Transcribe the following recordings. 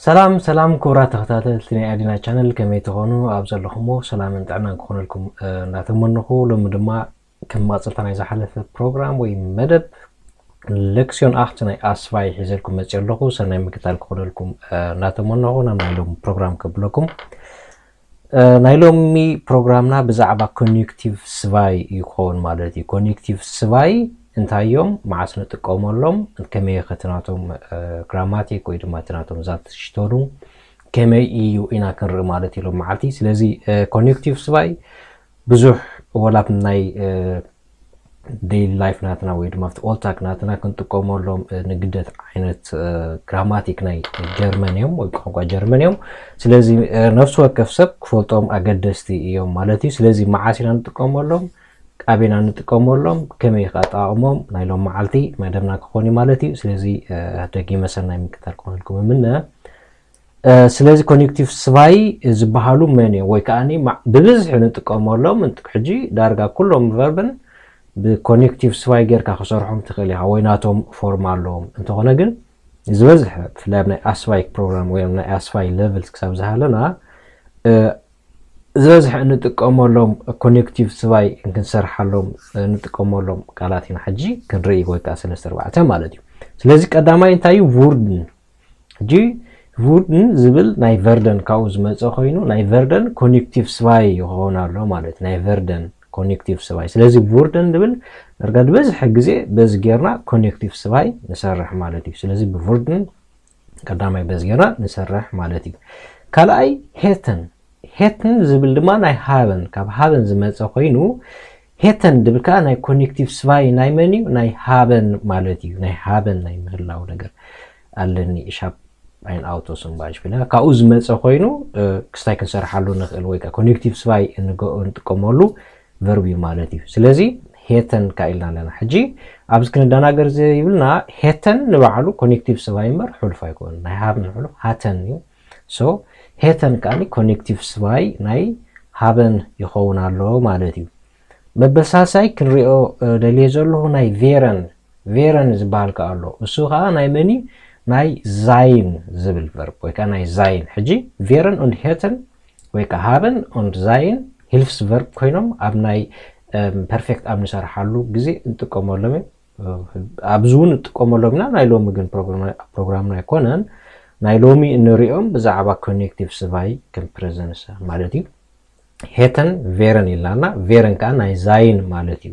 ሰላም ሰላም ክቡራት ተኸታተልቲ ናይ ኣዲና ቻነል፣ ከመይ ትኾኑ? ኣብ ዘለኹሞ ሰላምን ጥዕናን ክኾነልኩም፣ እ፣ እንዳተመነኹ፣ ሎሚ ድማ ከም መቐጸልታ ናይ ዝሓለፈ ፕሮግራም ወይ መደብ ሌክስዮን ኣኽት ናይ ኣስፋይ ሒዘልኩም መጽእ ኣለኹ። ሰናይ ምክታል ክኾነልኩም፣ እ፣ እንዳተመነኹ ናብ ናይ ሎሚ ፕሮግራም ከብለኩም። እ፣ ናይ ሎሚ ፕሮግራምና ብዛዕባ ኮኔክቲቭ ስቫይ እዩ ክኸውን ማለት እዩ። ኮኔክቲቭ ስቫይ እንታይ እዮም፣ መዓስ ንጥቀመሎም፣ ከመይ ከ እቲ ናቶም፣ እ፣ ግራማቲክ ወይ ድማ እቲ ናቶም ዛትሽቶኑ ከመይ እዩ ኢና ክንርኢ ማለት እዩ ሎም መዓልቲ። ስለዚ፣ እ፣ ኮኔክቲቭ ስቫይ ብዙሕ ወላ ናይ፣ እ፣ ዴይሊ ላይፍ ናትና ወይ ድማ ኣብቲ ኦልታክ ናትና ክንጥቀመሎም፣ እ፣ ንግደት ዓይነት፣ እ፣ ግራማቲክ ናይ ጀርመን እዮም ወይ ቋንቋ ጀርመን እዮም። ስለዚ፣ እ፣ ነፍሲ ወከፍ ሰብ ክፈልጦም ኣገደስቲ እዮም ማለት እዩ። ስለዚ መዓስ ኢና ንጥቀመሎም፣ ኣበይና ንጥቀመሎም፣ ከመይ ከ ኣጠቓቕሞም ናይ ሎም መዓልቲ መደብና ክኾን እዩ ማለት እዩ። ስለዚ፣ እ፣ ደጊመ ሰናይ ምክታል ክኾነልኩም እምነ። እ፣ ስለዚ ኮኔክቲቭ ስቫይ ዝበሃሉ መን እዮም? ወይ ከኣኒ ማ-፣ ብብዝሒ ንጥቀመሎም እንት-፣ ሕጂ ዳርጋ ኩሎም ቨርብን ብኮኔክቲቭ ስቫይ ጌርካ ክሰርሖም ትኽእል ኢኻ፣ ወይ ናቶም ፎርም ኣለዎም። እንተኾነ ግን ዝበዝሐ፣ ብፍላይ ኣብ ናይ ኣስቫይ ፕሮግራም ወይ ኣብ ናይ ኣስቫይ ሌቭልስ ክሳብ ዝሃለና፣ እ፣ ዝበዝሐ እንጥቀመሎም ኮኔክቲቭ ስቫይ እንክንሰርሓሎም፣ እ፣ እንጥቀመሎም ቃላት ኢና ሕጂ ክንርኢ፣ ወይ ከኣ ሰለስተ ኣርባዕተ ማለት እዩ። ስለዚ ቀዳማይ እንታይ እዩ? ቩርድን። ሕጂ ቩርድን ዝብል ናይ ቨርደን ካብኡ ዝመጸ ኮይኑ፣ ናይ ቨርደን ኮኔክቲቭ ስቫይ ይኸውን ኣሎ ማለት፣ ናይ ቨርደን ኮኔክቲቭ ስቫይ። ስለዚ ቩርደን ዝብል ዳርጋ ዝበዝሐ ግዜ በዚ ጌርና ኮኔክቲቭ ስቫይ ንሰርሕ ማለት እዩ። ስለዚ ብቩርድን ቀዳማይ በዚ ጌርና ንሰርሕ ማለት እዩ። ካልኣይ ሄተን። ሄተን ዝብል ድማ ናይ ሃበን፣ ካብ ሃበን ዝመጸ ኮይኑ፣ ሄተን ድብል ከኣ ናይ ኮኔክቲቭ ስቫይ ናይ መን እዩ? ናይ ሃበን ማለት እዩ። ናይ ሃበን ናይ ምህላው ነገር ኣለኒ፣ ሻፕ ኣይን ኣውቶስን ባይስፒል። ካብኡ ዝመጸ ኮይኑ፣ እ፣ ክስታይ ክንሰርሓሉ ንኽእል ወይ ከኣ ኮኔክቲቭ ስቫይ እንገ-፣ እንጥቀመሉ ቨርብ እዩ ማለት እዩ። ስለዚ ሄተን ከኣ ኢልና ኣለና። ሕጂ ኣብዚ ክንደናገር ዘይብልና፣ ሄተን ንባዕሉ ኮኔክቲቭ ስቫይ እምበር ሕሉፍ ኣይኮነን። ናይ ሃበን ሕሉፍ ሃተን እዩ። ሶ ሄተን ከኣ ኮኔክቲቭ ስቫይ ናይ ሃበን ይኸውን ኣሎ ማለት እዩ። መበሳሳይ ክንሪኦ፣ እ፣ ደልየ ዘለኹ ናይ ቬረን፣ ቬረን ዝበሃል ከኣ ኣሎ። እሱ ከኣ ናይ መን እዩ? ናይ ዛይን ዝብል ቨርብ ወይ ከኣ ናይ ዛይን። ሕጂ ቬረን ኦንድ ሄተን ወይ ከኣ ሃበን ኦንድ ዛይን ሂልፍስ ቨርብ ኮይኖም ኣብ ናይ፣ እም፣ ፐርፌክት ኣብ ንሰርሓሉ ግዜ እንጥቀመሎም እዮም። ኣብዚ እውን እንጥቀመሎም ኢና። ናይ ሎሚ ግን ፕሮግራምና፣ ፕሮግራምና ኣይኮነን። ናይ ሎሚ እንሪኦም ብዛዕባ ኮኔክቲቭ ስቫይ ከም ፕሬዘንስ ማለት እዩ። ሄተን ቬረን ኢልና እና ቬረን ከኣ ናይ ዛይን ማለት እዩ።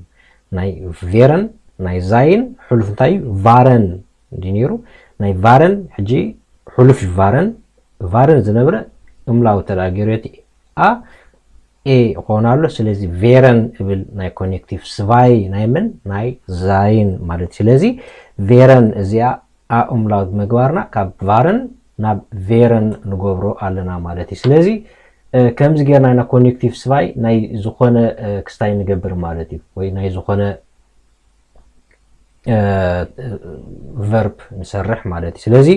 ናይ ቬረን ናይ ዛይን ሕሉፍ እንታይ እዩ? ቫረን እንዲ ነይሩ። ናይ ቫረን ሕጂ ሕሉፍ እዩ ቫረን። ቫረን ዝነበረ እምላው ተዳጊሮት ኣ ኤ ይኾን ኣሎ። ስለዚ ቬረን እብል ናይ ኮኔክቲቭ ስቫይ ናይ መን? ናይ ዛይን ማለት እዩ። ስለዚ ቬረን እዚኣ ኣ እምላው ምግባርና ካብ ቫረን ናብ ቬረን ንገብሮ ኣለና ማለት እዩ። ስለዚ፣ እ፣ ከምዚ ጌርና ኢና ኮኔክቲቭ ስቫይ ናይ ዝኾነ፣ እ፣ ክስታይ ንገብር ማለት እዩ። ወይ ናይ ዝኾነ፣ እ፣ ቨርብ ንሰርሕ ማለት እዩ። ስለዚ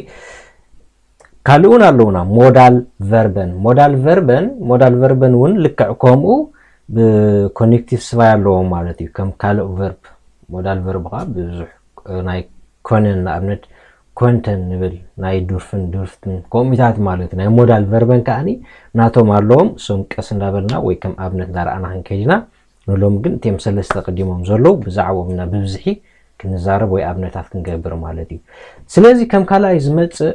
ካልእ እውን ኣለውና፣ ሞዳል ቨርበን። ሞዳል ቨርበን፣ ሞዳል ቨርበን እውን ልክዕ ከምኡ ብኮኔክቲቭ ስቫይ ኣለዎም ማለት እዩ። ከም ካልእ ቨርብ፣ ሞዳል ቨርብ ከዓ ብዙሕ፣ እ፣ ናይ ኮነን ንኣብነት ኮንተን ንብል፣ ናይ ዱርፍን ዱርፍትን ከምኡታት ማለት እዩ። ናይ ሞዳል ቨርበን ከኣኒ ናቶም ኣለዎም። እሶም ቀስ እንዳበልና ወይ ከም ኣብነት እንዳረኣና ክንከይድ ኢና። ንሎም ግን እቲኦም ሰለስተ ቅዲሞም ዘለዉ ብዛዕባኦም ኢና ብብዝሒ ክንዛረብ ወይ ኣብነታት ክንገብር ማለት እዩ። ስለዚ ከም ካልኣይ ዝመጽእ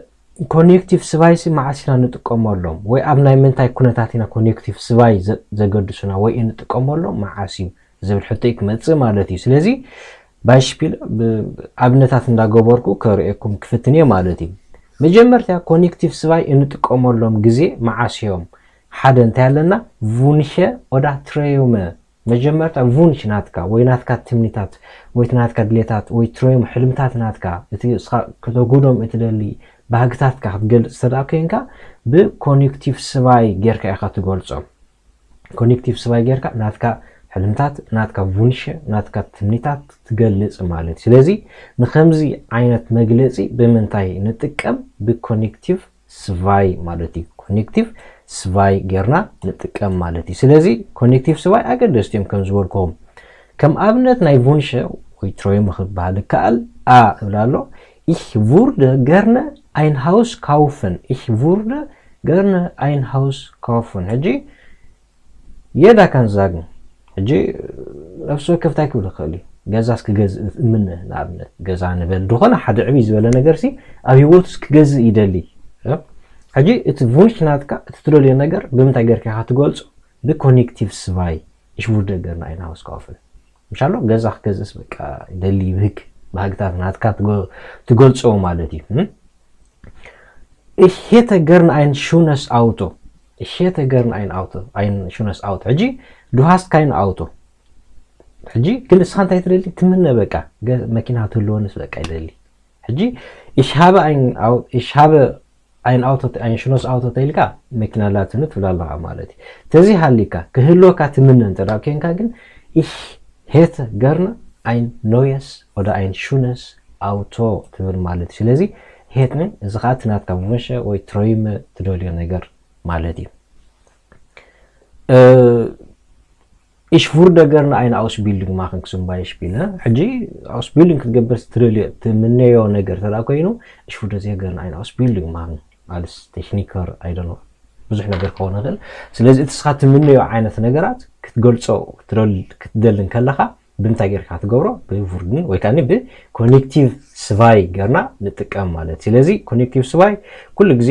ኮኔክቲቭ ስቫይሲ መዓስ ኢና ንጥቀመሎም ወይ ኣብ ናይ ምንታይ ኩነታት ኢና ኮኔክቲቭ ስቫይ ዘ-፣ ዘገድሱና ወይ እንጥቀመሎም መዓስ እዩ ዝብል ሕቶ እዩ ክመጽእ ማለት እዩ። ስለዚ ባይሽፒል ብ-፣ ኣብነታት እንዳገበርኩ ከርእየኩም ክፍትን እየ ማለት እዩ። መጀመርታ ኮኔክቲቭ ስቫይ እንጥቀመሎም ግዜ መዓስ እዮም? ሓደ እንታይ ኣለና? ቩንሸ ኦዳ ትረዩመ። መጀመርታ ቩንሽ ናትካ ወይ ናትካ ትምኒታት ወይ እቲ ናትካ ድሌታት ወይ ትረዩም ሕልምታት ናትካ፣ እቲ እስኻ ከተጉዶም እትደሊ ባህግታትካ ክትገልጽ ተደኣ ኮይንካ ብኮኔክቲቭ ስቫይ ጌርካ ኢኻ ትገልጾም። ኮኔክቲቭ ስቫይ ጌርካ ናትካ ሕልምታት፣ ናትካ ቩንሸ፣ ናትካ ትምኒታት ትገልጽ ማለት እዩ። ስለዚ ንኸምዚ ዓይነት መግለጺ ብምንታይ ንጥቀም? ብኮኔክቲቭ ስቫይ ማለት እዩ። ኮኔክቲቭ ስቫይ ጌርና ንጥቀም ማለት እዩ። ስለዚ ኮኔክቲቭ ስቫይ ኣገደስቲ እዮም ከም ዝበልኩዎም። ከም ኣብነት ናይ ቩንሸ ወይ ትረዩም ክበሃል ይከኣል። ኣ እብል ኣሎ። Ich würde gerne ein Haus kaufen. Ich würde gerne ein Haus kaufen. ሕጂ jeder kann sagen. ሕጂ ነፍሲ ወከፍ እንታይ ክብል ይኽእል እዩ? ገዛስ ክገዝእ እምነ፣ ንኣብነት ገዛ ንበል፣ ዝኾነ ሓደ ዕብይ ዝበለ ነገር ሲ ኣብ ህይወቱስ ክገዝእ ይደሊ። ሕጂ እቲ ቡንሽ ናትካ፣ እቲ ትደልዮ ነገር ብምንታይ ጌርካ ኢኻ ትገልጾ? ብኮኔክቲቭ ስቫይ። Ich würde gerne ein Haus kaufen። ምሻሎ ገዛ ክገዝእስ በቃ ይደሊ፣ ብህግ ባህግታት ናትካ ትጎ- ትገልጾ ማለት እዩ። Ich hätte gern ein schönes Auto. Ich hätte gern ein Auto, ein schönes Auto. ሕጂ du hast kein Auto። ሕጂ ግን ንስኻ እንታይ ትደሊ? ትምነ በቃ ገ- መኪና ትህልወንስ በቃ ይደሊ። ሕጂ ich habe ein Au- ich habe ein Auto, ein schönes Auto ተኢልካ መኪና ላትኒ ትብል ኣለኻ ማለት እዩ። ተዚ ሃሊካ ክህልወካ ትምነ እንተ ደኣ ኮንካ ግን ich hätte gerne ein neues oder ein schönes Auto ትብል ማለት እዩ። ስለዚ hätte እዚ ኸዓ እቲ ናትካ ቡንሽ ወይ ትሮይመ ትደልዮ ነገር ማለት እዩ። Ich würde gerne eine Ausbildung machen, zum Beispiel. ሕጂ ኣውስቢልዲንግ ክትገብር ትደልዮ ትምነዮ ነገር ተዳ ኮይኑ ich würde sehr gerne eine Ausbildung machen als Techniker, I don't know፣ ብዙሕ ነገር ክኸውን ይኽእል። ስለዚ እቲ ስኻ ትምነዮ ዓይነት ነገራት ክትገልጾ ክትደል- ክትደሊ እንከለኻ ብምንታይ ጌርካ ትገብሮ? ብቭርድን ወይ ከዓ ብኮኔክቲቭ ስቫይ ጌርና ንጥቀም ማለት። ስለዚ ኮኔክቲቭ ስቫይ ኩሉ ግዜ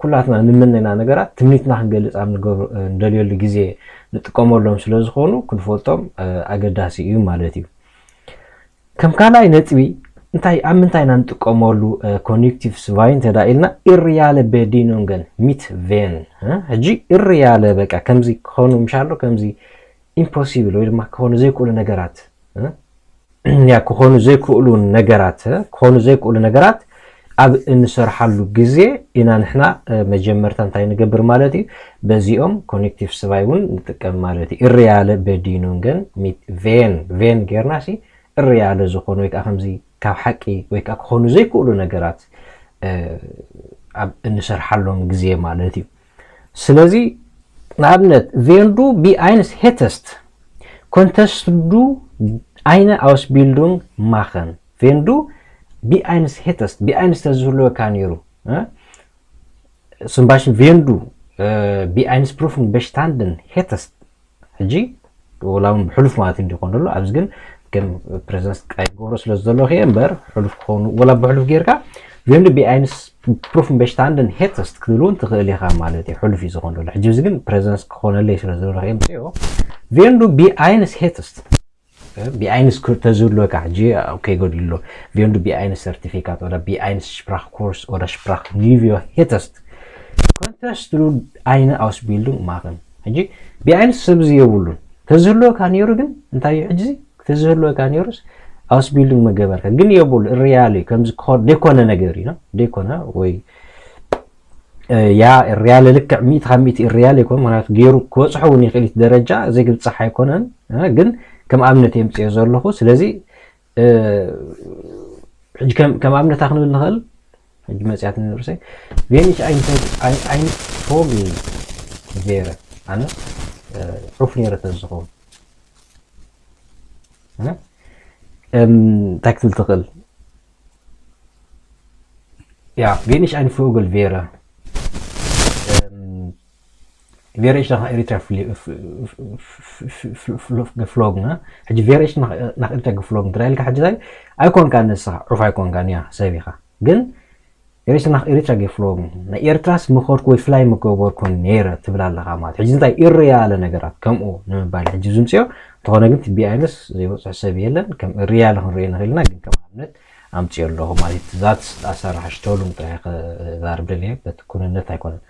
ኩላትና ንምነና ነገራት ትምኒትና ክንገልጽ ኣብ ንገብሮ- ንደልየሉ ግዜ ንጥቀመሎም ስለ ዝኾኑ ክንፈልጦም ኣገዳሲ እዩ ማለት እዩ። ከም ካልኣይ ነጥቢ እንታይ ኣብ ምንታይ ኢና ንጥቀመሉ ኮኔክቲቭ ስቫይ እንተ ኢልና irreale Bedingungen mit wenn። ሕጂ irreale በቃ ከምዚ ክኾኑ ምሻሎ ከምዚ ኢምፖሲብል ወይ ድማ ክኾኑ ዘይክእሉ ነገራት ያ ክኾኑ ዘይክእሉ ነገራት ክኾኑ ዘይክእሉ ነገራት ኣብ እንሰርሓሉ ግዜ ኢና ንሕና መጀመርታ እንታይ ንገብር ማለት እዩ። በዚኦም ኮኔክቲቭ ስቫይ እውን ንጥቀም ማለት እዩ። Irreale Bedingungen mit wenn። Wenn ጌርና ሲ irreale ዝኾኑ ወይ ከዓ ከምዚ ካብ ሓቂ ወይ ከዓ ክኾኑ ዘይክእሉ ነገራት ኣብ እንሰርሓሎም ግዜ ማለት እዩ። ስለዚ ንኣብነት wenn du wie eines hättest, könntest du eine Ausbildung machen። Wenn du wie eines hättest, wie eines ተዝህልወካ ነይሩ። Zum Beispiel wenn du wie eines Prüfung bestanden hättest። ሕጂ ወላ እውን ብሕሉፍ ማለት እንዲኾን ዘሎ ኣብዚ ግን ከም ፕሬዘንስ ቃይ ገብሮ ስለ ዘሎ እየ እምበር ሕሉፍ ክኾኑ ወላ ብሕሉፍ ጌርካ wenn du wie eines Prüfung bestanden hättest ክትብል እውን ትኽእል ኢኻ ማለት እዩ። ሕሉፍ እዩ ዝኾን ዘሎ። ሕጂ እዚ ግን ፕሬዘንስ ክኾነለይ ስለ ዘሎ እየ ምፅኦ። Wenn du wie eines hättest wie eines ተዝህልወካ ሕጂ ከይጎድልሎ wenn du wie eines Zertifikat oder wie eines Sprachkurs oder Sprachniveau hättest, könntest du eine Ausbildung machen። ሕጂ wie eines ሰብ እዚ የብሉን። ተዝህልወካ ነይሩ ግን እንታይ እዩ ሕጂ እዚ? ተዝህልወካ ነይሩስ ኣውስቢልዲንግ መገበርካ ግን የብሉ። Irreale እዩ። ከምዚ ክኾን ዘይኮነ ነገር እዩ። ዘይኮነ ወይ ያ irreale ልክዕ ሚእቲ ካብ ሚእቲ irreale ኣይኮን። ምክንያቱ ገይሩ ክበፅሖ እውን ይኽእል እቲ ደረጃ ዘይግብፃሕ ኣይኮነን። ግን ከም ኣብነት የምፅኦ ዘለኹ። ስለዚ ሕጂ ከም ኣብነታ ክንብል ንኽእል። ሕጂ መፅያት ንርእሰይ ቬኒሽ ኣይንፎግል ቬረ ኣነ ዑፍ ነይረ ተዝኸውን እንታይ ክትብል ትኽእል? Ja, wenig ein Vogel wäre. Wäre ich nach Eritrea geflogen. ሕጂ wäre ich nach Eritrea geflogen ትራ ኢልካ ሕጂ ታይ ኣይኮንካ ንስኻ ዑፍ ኣይኮንካ ንያ ሰብ ኢኻ ግን Wäre ich nach Eritrea geflogen, ናይ ኤርትራስ ምኸድኩ ወይ ፍላይ ምገበርኩ ነይረ ትብል ኣለኻ ማለት ሕጂ እንታይ irreale ነገራት ከምኡ ንምባል ሕጂ ዝምፅኦ እንተኾነ ግን ቲ ቢኣይንስ ዘይበፅሑ ሰብ የለን ከም irreale ክንሪኦ ንኽእል ኢና ግን ከም ኣብነት ኣምፅኦ ኣለኹ ማለት ዛት ኣሰራሕሽተሉ ጥራይ ክዛርብ ደልየ በቲ ኩንነት ኣይኮነን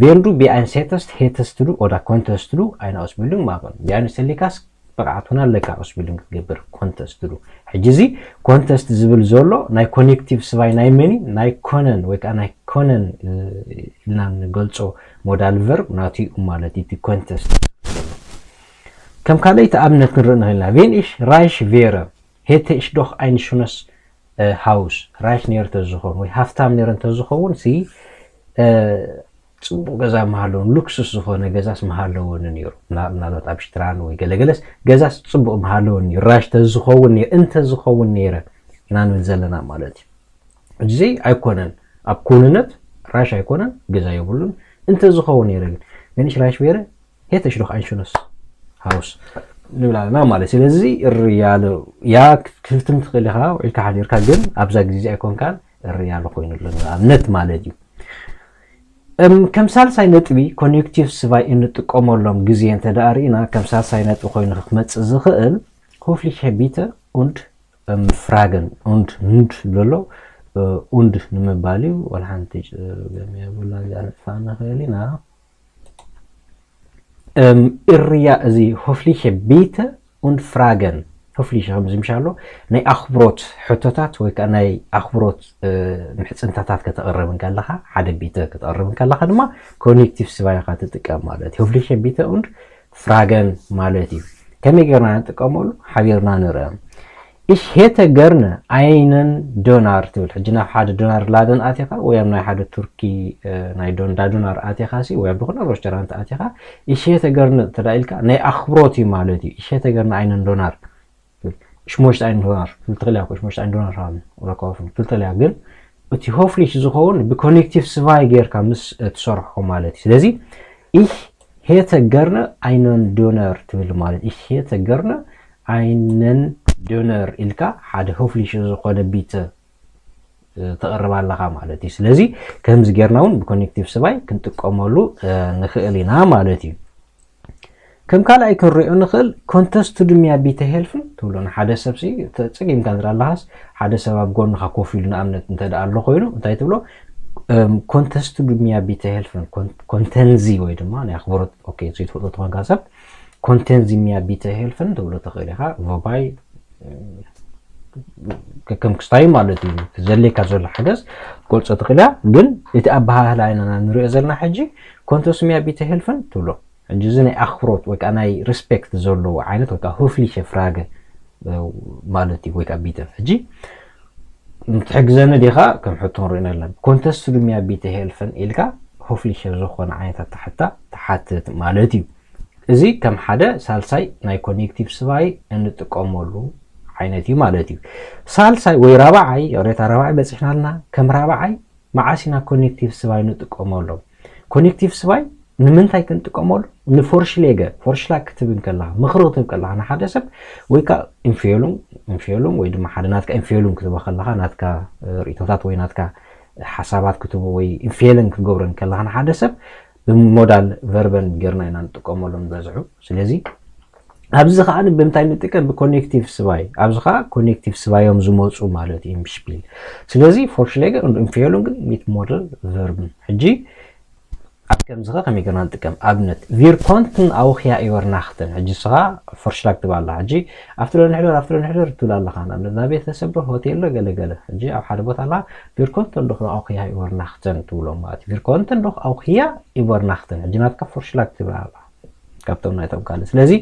Wenn du wie eines hättest, hättest du oder könntest du eine Ausbildung machen. Wie eines ተሊካስ ብቕዓት እውን ኣለካ ኣውስቢልዲንግ ክትገብር ኮንተስት ሉ ሕጂ እዚ ኮንተስት ዝብል ዘሎ ናይ ኮኔክቲቭ ስባይ ናይ መኒ ናይ ኮነን ወይ ከዓ ናይ ኮነን ኢልና ንገልፆ ሞዳል ቨርብ ናቱ እዩ ማለት እዩ ኮንተስት ከም ካልኣይቲ ኣብነት ክንርኢ ንኽእልና ቬን ኢሽ ራይሽ ቬረ ሄተ ኢሽ ዶኽ ኣይን ሹነስ ሃውስ ራይሽ ነይሩ ተዝኸውን ወይ ሃፍታም ነይሩ እንተዝኸውን ሲ ፅቡቕ ገዛ ምሃለውን ሉክሱስ ዝኾነ ገዛስ ምሃለወኒ ነይሩ ምናልባት ኣብ ሽትራን ወይ ገለገለስ ገዛስ ፅቡቕ ምሃለወኒ ነይሩ ራሽ ተዝኸውን ነይሩ እንተዝኸውን ነይረ ኢና ንብል ዘለና ማለት እዩ እዚ ኣይኮነን ኣብ ኩንነት ራሽ ኣይኮነን፣ ገዛ የብሉን። እንተዝኸውን ነይረ ግን፣ wenn ich reich wäre, hätte ich doch ein schönes Haus ንብል ኣለና ማለት። ስለዚ እሪ ያለ፣ ያ ክትህትም ትኽእል ኢኻ፣ ውዒልካ ሓዲርካ፣ ግን ኣብዛ ግዜ ኣይኮንካን እሪ ያለ ኮይኑ ኣሎ ንኣብነት ማለት እዩ። እም፣ ከም ሳልሳይ ነጥቢ ኮኔክቲቭ ስባይ እንጥቀመሎም ግዜ እንተ ደኣ ርኢና፣ ከም ሳልሳይ ነጥቢ ኮይኑ ክመጽእ ዝኽእል፣ ሆፍሊኸ ቢተ ኡንድ፣ እም፣ ፍራገን ኡንድ ኑንድ ዘሎ፣ እ፣ ኡንድ ንምባል እዩ። ወላ ሓንቲ፣ እ፣ ገም የብሉና፣ እዚኣ ነጥፋ ንኽእል ኢና። እም፣ እርያ እዚ ሆፍሊኸ ቢተ ኡንድ ፍራገን፣ ሆፍሊኸ ከምዚ ምሻሎ ናይ ኣኽብሮት ሕቶታት ወይ ከኣ ናይ ኣኽብሮት፣ እ፣ ምሕጽንታታት ከተቕርብ እንከለኻ፣ ሓደ ቢተ ከተቕርብ እንከለኻ ድማ ኮኔክቲቭ ስባይ ኢኻ ትጥቀም ማለት እዩ። ሆፍሊኸ ቢተ ኡንድ ፍራገን ማለት እዩ። ከመይ ጌርና ንጥቀመሉ? ሓቢርና ንርአ። Ich hätte gerne einen Döner ትብል። ሕጂ ናብ ሓደ ዶናር ላደን ኣቲኻ ወይ ኣብ ናይ ሓደ ቱርኪ፣ እ፣ ናይ ዶንዳ ዶናር ኣቲኻ ሲ ወይ ኣብ ዝኾነ ሬስቶራንት ኣቲኻ፣ Ich hätte gerne እንተ ደኣ ኢልካ ናይ ኣኽብሮት እዩ ማለት እዩ። Ich hätte gerne einen Döner ትብል። Ich möchte einen Döner ትብል ትኽእል እያ እኮ፣ Ich möchte einen Döner haben oder kaufen ትብል ትኽእል እያ። ግን እቲ ሆፍሊሽ ዝኸውን ብኮኔክቲቭ ስባይ ጌርካ ምስ እትሰርሖ ማለት እዩ። ስለዚ ich hätte gerne einen Döner ትብል ማለት፣ Ich hätte gerne einen Döner ኢልካ ሓደ ሆፍሊሽ ዝኾነ ቢተ፣ እ፣ ተቕርብ ኣለኻ ማለት እዩ። ስለዚ ከምዚ ጌርና እውን ብኮኔክቲቭ ስባይ ክንጥቀመሉ፣ እ፣ ንኽእል ኢና ማለት እዩ። ከም ካልኣይ ክንሪኦ ንኽእል፣ Könntest du mir bitte helfen ትብሎ ንሓደ ሰብ ሲ፣ ተ-፣ ጸጊምካ እንድሕር ኣለኻስ፣ ሓደ ሰብ ኣብ ጎንኻ ኮፍ ኢሉ ንኣብነት እንተ ደኣ ኣሎ ኮይኑ፣ እንታይ ትብሎ? እም፣ Könntest du mir bitte helfen፣ ኮን-፣ ኮንተንዚ ወይ ድማ ናይ ኣኽብሮት፣ ኦኬ፣ ዘይትፈልጦ ተኾንካ ሰብ፣ Könntest du mir bitte helfen ትብሎ ትኽእል ኢኻ። ቮባይ፣ እም፣ ከከም ክስታይ ማለት እዩ። ዘድልየካ ዘሎ ሓገዝ ክትገልጾ ትኽእል እያ። ግን እቲ ኣበሃህላ ኢና ንሪኦ ዘለና ሕጂ፣ Könntest du mir bitte helfen ትብሎ። ሕጂ እዚ ናይ ኣኽብሮት ወይ ከኣ ናይ ሪስፔክት ዘለዎ ዓይነት ወይ ከኣ ሆፍሊሸ ፍራገ፣ እ፣ ማለት እዩ ወይ ከኣ ቢተ። ሕጂ ትሕግዘኒ ዲኻ ከም ሕቶ ንሪኦ ኣለና። Könntest du mir bitte helfen ኢልካ ሆፍሊሸ ዝኾነ ዓይነት ኣተሓታ ትሓትት ማለት እዩ። እዚ ከም ሓደ ሳልሳይ ናይ ኮኔክቲቭ ስባይ እንጥቀመሉ ዓይነት እዩ ማለት እዩ። ሳልሳይ ወይ ራብዓይ፣ ይቕሬታ፣ ራብዓይ በጺሕና ኣለና። ከም ራብዓይ መዓስ ኢና ኮኔክቲቭ ስባይ ንጥቀመሎም? ኮኔክቲቭ ስባይ ንምንታይ ክንጥቀመሉ? ንፎርሽሌገ፣ ፎርሽላግ ክትብል ከለኻ፣ ምኽሪ ክትህብ ከለኻ ንሓደ ሰብ፣ ወይ ከኣ ኢምፌሉም፣ ኢምፌሉም ወይ ድማ ሓደ ናትካ ኢምፌሉም ክትህቦ ከለኻ፣ ናትካ፣ እ፣ ርእይቶታት ወይ ናትካ ሓሳባት ክትህቦ ወይ ኢምፌልን ክትገብሮ ከለኻ ንሓደ ሰብ፣ ብሞዳል ቨርበን ጌርና ኢና ንጥቀመሎም ዝበዝሑ። ስለዚ ኣብዚ ኸኣ ብምንታይ ንጥቀም? ብኮኔክቲቭ ስባይ። ኣብዚ ኸኣ ኮኔክቲቭ ስባዮም ዝመጹ ማለት እዩ፣ ኢምሽፒል። ስለዚ ፎርሽሌገ ኡንድ ኢምፌሉንግን ሚት ሞዳል ቨርብን። ሕጂ ኣብ ከምዚ ኸ ከመይ ጌርና ንጥቀም? ኣብነት፣ Wir könnten auch hier übernachten። ሕጂ ንስኻ ፎርሽላግ ትብል ኣላ። ሕጂ ኣብቲ ዶ ንሕደር፣ ኣብቲ ዶ ንሕደር ትብል ኣለኻ። ንኣብነት፣ ናብ ቤተሰብ ዶ፣ ሆቴል ዶ፣ ገለ ገለ። ሕጂ ኣብ ሓደ ቦታ ኣላ፣ Wir könnten doch auch hier übernachten ትብሎ ማለት እዩ። Wir könnten doch auch hier übernachten። ሕጂ ናትካ ፎርሽላግ ትብል ኣላ። ካብቶም ናይቶም ካልእ። ስለዚ፣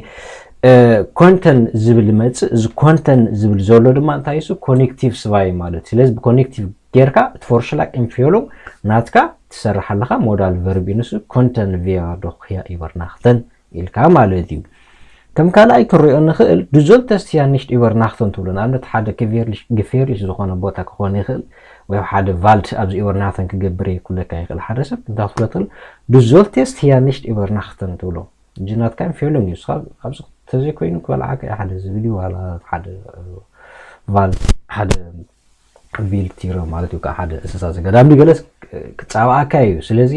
እ፣ ኮንተን ዝብል ይመጽእ። እዚ ኮንተን ዝብል ዘሎ ድማ እንታይ እዩ? እሱ ኮኔክቲቭ ስባይ ማለት። ስለዚ ብኮኔክቲቭ ጌርካ እቲ ፎርሽላግ ኢምፌሉም ናትካ ትሰርሕ ኣለኻ። ሞዳል ቨርብ እዩ ንሱ። Könnten wir doch hier übernachten ኢልካ ማለት እዩ። ከም ካልኣይ ክንሪኦ ንኽእል፣ Du solltest hier nicht übernachten ትብሎ። ንኣብነት ሓደ ገፌርሊሽ፣ ገፌርሊሽ ዝኾነ ቦታ ክኾን ይኽእል፣ ወይ ሓደ ቫልድ ኣብዚ ኢበርናኽተን ክገብር የይኩለካ ይኽእል። ሓደ ሰብ እንታይ ክትብሎ ትኽእል? Du solltest hier nicht übernachten ትብሎ። ሕጂ ናትካ ኢምፌሉም እዩ። ንስኻ ኣብዚ ተዘይኮይኑ ክበልዓካ እዩ ሓደ ዝብል እዩ፣ ዋላ ሓደ ቫልድ፣ ሓደ ቪልቲሮ ማለት እዩ፣ ከዓ ሓደ እንስሳ ዘገዳም ድዩ ገለስ ክጻብኣካ እዩ። ስለዚ፣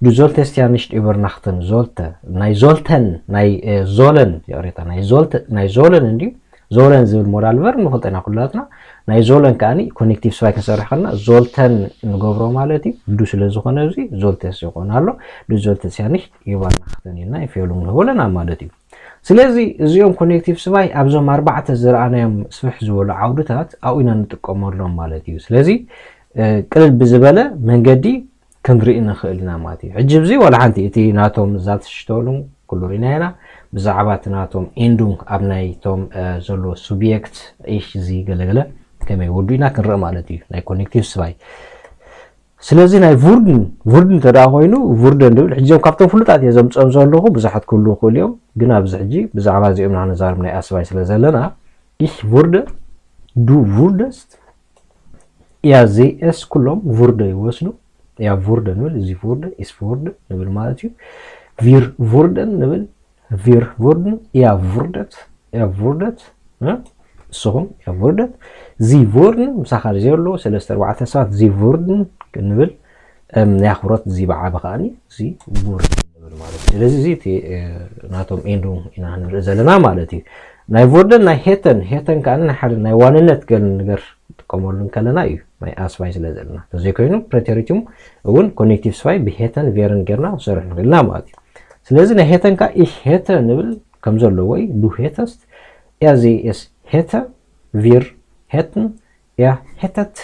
Du solltest hier nicht übernachten፣ ዞልተ፣ ናይ ዞልተን፣ ናይ፣ እ፣ ዞለን፣ ይቕሬታ፣ ናይ ዞልተ-፣ ናይ ዞለን እንድዩ፣ ዞለን ዝብል ሞዳል ቨርብ ንፈልጦ ኢና ኩላትና። ናይ ዞለን ከኣኒ ኮኔክቲቭ ስባይ ክንሰርሕ ከለና ዞልተን ንገብሮ ማለት እዩ። ዱ ስለ ዝኾነ እዚ ዞልተስ ይኾን ኣሎ። Du solltest hier nicht übernachten ኢልና ኢምፌሉም ንህቦ ኣለና ማለት እዩ። ስለዚ እዚኦም ኮኔክቲቭ ስባይ ኣብዞም ኣርባዕተ ዝረኣናዮም ስፍሕ ዝበሉ ዓውድታት ኣብኡ ኢና ንጥቀመሎም ማለት እዩ። ስለዚ፣ እ፣ ቅልል ብዝበለ መንገዲ ክንርኢ ንኽእል ኢና ማለት እዩ። ሕጂ ኣብዚ ዋላ ሓንቲ እቲ ናቶም ዛትሽቶሉም ኩሉ ርኢና ኢና። ብዛዕባ እቲ ናቶም ኤንዱንግ ኣብ ናይቶም፣ እ፣ ዘሎ ሱብየክት ኢሽ እዚ ገለገለ ከመይ ወዱ ኢና ክንርኢ ማለት እዩ። ናይ ኮኔክቲቭ ስባይ። ስለዚ ናይ ቡርድን፣ ቡርድን እንተ ደኣ ኮይኑ፣ ቡርደን ድብል ሕጂ እዞም ካብቶም ፍሉጣት እየ ዘምጽኦም ዘለኹ፣ ብዙሓት ክህልዉ ይኽእሉ እዮም። ግን ኣብዚ ሕጂ ብዛዕባ እዚኦም ኢና ንዛረብ ናይ ኣስባይ ስለ ዘለና፣ ich würde፣ du würdest፣ ያ ዜስ ኩሎም ቡርደ ይወስዱ። ያ ቡርደ ንብል፣ እዚ ቡርደ፣ ኢስ ቡርደ ንብል ማለት እዩ። ቪር ቡርደን ንብል፣ ቪር ቡርድን፣ ያ ቡርደት፣ ያ ቡርደት፣ እ? ንስኹም፣ ያ ቡርደት፣ ዚ ቡርድን፣ ምሳኻ ዘሎ ሰለስተ ኣርባዕተ ሰባት፣ ዚ ቡርድን ክንብል፣ እም፣ ናይ ኣኽብሮት እዚ ብዓቢ ከኣኒ፣ እዚ ቡርድን ንብል ማለት እዩ። ስለዚ እዚ እቲ፣ እ፣ ናቶም ኤንዱ ኢና ንርኢ ዘለና ማለት እዩ። ናይ ቡርደን፣ ናይ ሄተን፣ ሄተን ከኣኒ ናይ ሓደ ናይ ዋንነት ገል ነገር ንጥቀመሉ እንከለና እዩ፣ ናይ ኣስባይ ስለ ዘለና። ተዘይኮይኑ ፕሬተሪቲም እውን ኮኔክቲቭ ስባይ ብሄተን ቬርን ጌርና ክንሰርሕ ንኽእልና ማለት እዩ። ስለዚ ናይ ሄተን ከኣ ኢሽ ሄተ ንብል ከም ዘለዎ እዩ፣ ዱ ሄተስት፣ ያ ዚ ኤስ ሄተ፣ ቪር ሄትን፣ ያ ሄተት፣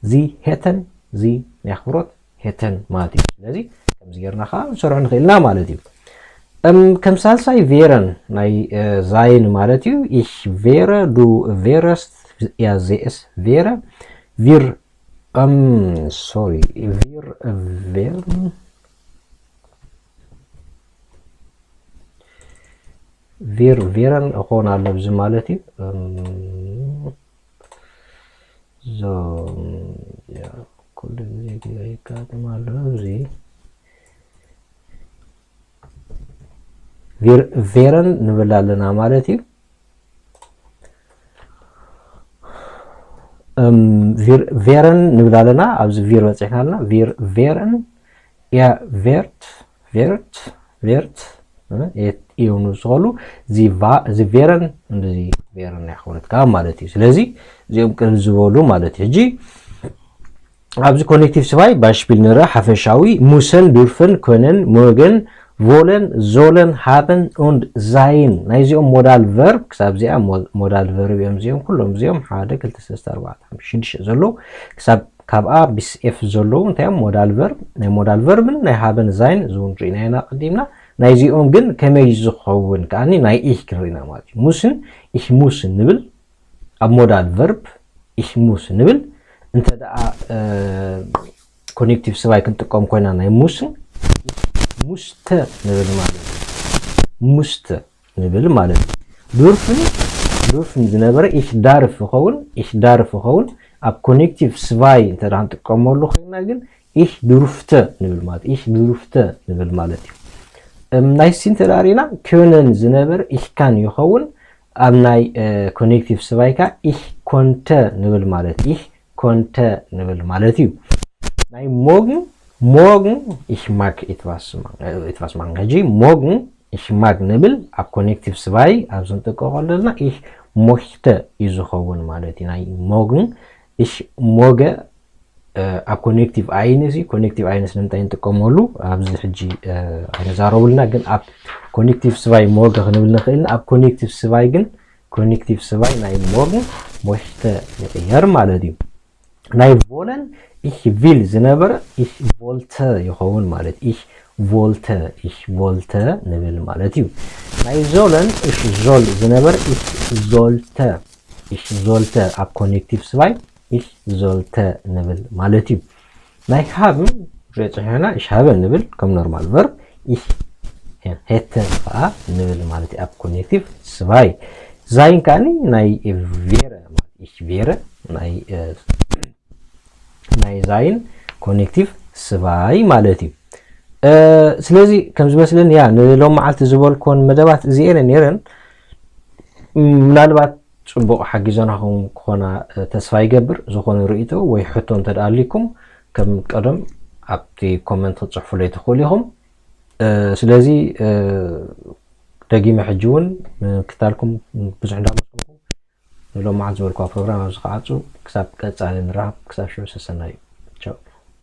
ዚ ሄተን፣ ዚ ናይ ኣኽብሮት ሄተን ማለት እዩ። ስለዚ ከምዚ ጌርና ከኣ ንሰርሖ ንኽእልና ማለት እዩ። እም፣ ከም ሳልሳይ ቬረን ናይ፣ እ፣ ዛይን ማለት እዩ። ኢሽ ቬረ፣ ዱ ቬረስት፣ ያ ዜስ ቬረ፣ ቪር፣ እም፣ ሶሪ፣ ቪር ቬርን፣ ቪር ቬረን እኾን ኣሎ ብዚ ማለት እዩ። እም፣ ዞም፣ ያ፣ ኩሉ ግዜ ገለ የጋጥም ኣሎ። ኣብዚ ቪር-፣ ቬረን ንብል ኣለና ማለት እዩ። እም፣ ቪር-፣ ቬረን ንብል ኣለና፣ ኣብዚ ቪር በፂሕና ኣለና። ቪር-፣ ቬረን፣ ያ፣ ቬርት፣ ቬርት፣ ቬርት፣ እ፣ የት እዮም ዝኸሉ፣ እዚ ቫ-፣ እዚ ቬረን፣ እንደዚ ቬረን ናይ ክብረት ከዓ ማለት እዩ። ስለዚ እዚኦም ቅልል ዝበሉ ማለት እዩ። ሕጂ ኣብዚ ኮኔክቲቭ ስባይ ባሽፒል ንርአ ሓፈሻዊ ሙሰን፣ ዱርፍን፣ ኮነን፣ ሞገን፣ ቮለን፣ ዞለን፣ ሃበን፣ ኡንድ፣ ዛይን። ናይዚኦም ሞዳል ቨርብ ክሳብ እዚኣ ሞ-፣ ሞዳል ቨርብ እዮም እዚኦም። ኩሎም እዚኦም ሓደ፣ ክልተ፣ ሰለስተ፣ ኣርባዕተ፣ ሓሙሽተ፣ ሽዱሽተ ዘለዉ ክሳብ ካብኣ ቢስ ኤፍ ዘለዉ እንታይ እዮም? ሞዳል ቨርብ። ናይ ሞዳል ቨርብን ናይ ሃበን ዛይን እዚ እውን ርኢናዮ ኢና ቀዲምና። ናይዚኦም ግን ከመይ ዝኸውን ከኣኒ ናይ ኢህ ክንርኢ ኢና ማለት እዩ። ሙስን ኢህ ሙስን ንብል ኣብ ሞዳል ቨርብ ኢህ ሙስ ንብል። እንተ ደኣ፣ እ፣ ኮኔክቲቭ ስባይ ክንጥቀም ኮይና ናይ ሙስን ኢህ ሙስተ ንብል ማለት እዩ። ሙስተ ንብል ማለት እዩ። ዱርፍን፣ ዱርፍን ዝነበረ ኢህ ዳርፍ ይኸውን፣ ኢህ ዳርፍ ይኸውን። ኣብ ኮኔክቲቭ ስባይ እንተ ደኣ ክንጥቀመሉ ኮይና ግን ኢህ ዱሩፍተ ንብል ማለት፣ ኢህ ዱሩፍተ ንብል ማለት እዩ። እም፣ ናይ ሲ እንተ ደኣ ርኢና፣ ኮነን ዝነበረ ኢህ ካን ይኸውን፣ ኣብ ናይ፣ እ፣ ኮኔክቲቭ ስባይ ከኣ ኢህ ኮንተ ንብል ማለት፣ ኢህ ኮንተ ንብል ማለት እዩ። ናይ ሞግን፣ ሞግን ኢህ ማግ ኢትቫስ ማን፣ እ፣ ኢትቫስ ማን። ሕጂ ሞግን ኢህ ማግ ንብል ኣብ ኮኔክቲቭ ስባይ ኣብዚ ንጥቀቆ ዘለና ኢህ ሞሽተ እዩ ዝኸውን ማለት እዩ። ናይ ሞግን ኢህ ሞገ፣ እ፣ ኣብ ኮኔክቲቭ ኣይንስ እዩ። ኮኔክቲቭ ኣይንስ ንምንታይ ንጥቀመሉ ኣብዚ ሕጂ፣ እ፣ ኣይንዛረቡልና፣ ግን ኣብ ኮኔክቲቭ ስባይ ሞገ ክንብል ንኽእል ኢና። ኣብ ኮኔክቲቭ ስባይ ግን፣ ኮኔክቲቭ ስባይ ናይ ሞግን ሞሽተ ይቕየር ማለት እዩ። ናይ ቮለን ኢህ ቪል ዝነበረ ኢህ ቮልተ ይኸውን ማለት፣ ኢህ ቮልተ፣ ኢህ ቮልተ ንብል ማለት እዩ። ናይ ዞለን ኢህ ዞል ዝነበረ ኢህ ዞልተ፣ ኢህ ዞልተ ኣብ ኮኔክቲቭ ስባይ ኢህ ዞልተ ንብል ማለት እዩ። ናይ ሃብን ርእ ጽሒሕና ኢሽ ሃበ ንብል ከም ኖርማል ቨርብ፣ ኢህ ሄተ ከኣ ንብል ማለት እዩ ኣብ ኮኔክቲቭ ስባይ። ዛይን ከኣኒ ናይ ቬረ ማለት ኢሽ ቬረ ናይ፣ እ፣ ናይ ዛይን ኮኔክቲቭ ስባይ ማለት እዩ። እ፣ ስለዚ ከም ዝመስለኒ ያ ንሎም መዓልቲ ዝበልኮን መደባት እዚኤን ነይረን። ምናልባት ጽቡቕ ሓጊዞናኹም ክኾና፣ እ፣ ተስፋ ይገብር። ዝኾነ ርእይቶ ወይ ሕቶ እንተ ደኣ ኣሊኩም ከም ቀደም ኣብቲ ኮመንት ክትጽሕፉለይ ትኽእሉ ኢኹም። እ፣ ስለዚ፣ እ፣ ደጊመ ሕጂ እውን ምክታልኩም ብዙሕ እንዳመስኩምኩም ንሎም መዓልቲ ዝበልኩዋ ፕሮግራም ኣብዚ ክዓጹ። ክሳብ ቀጻሊ ንራኸብ። ክሳብ ሽዑ ሰሰናዩ።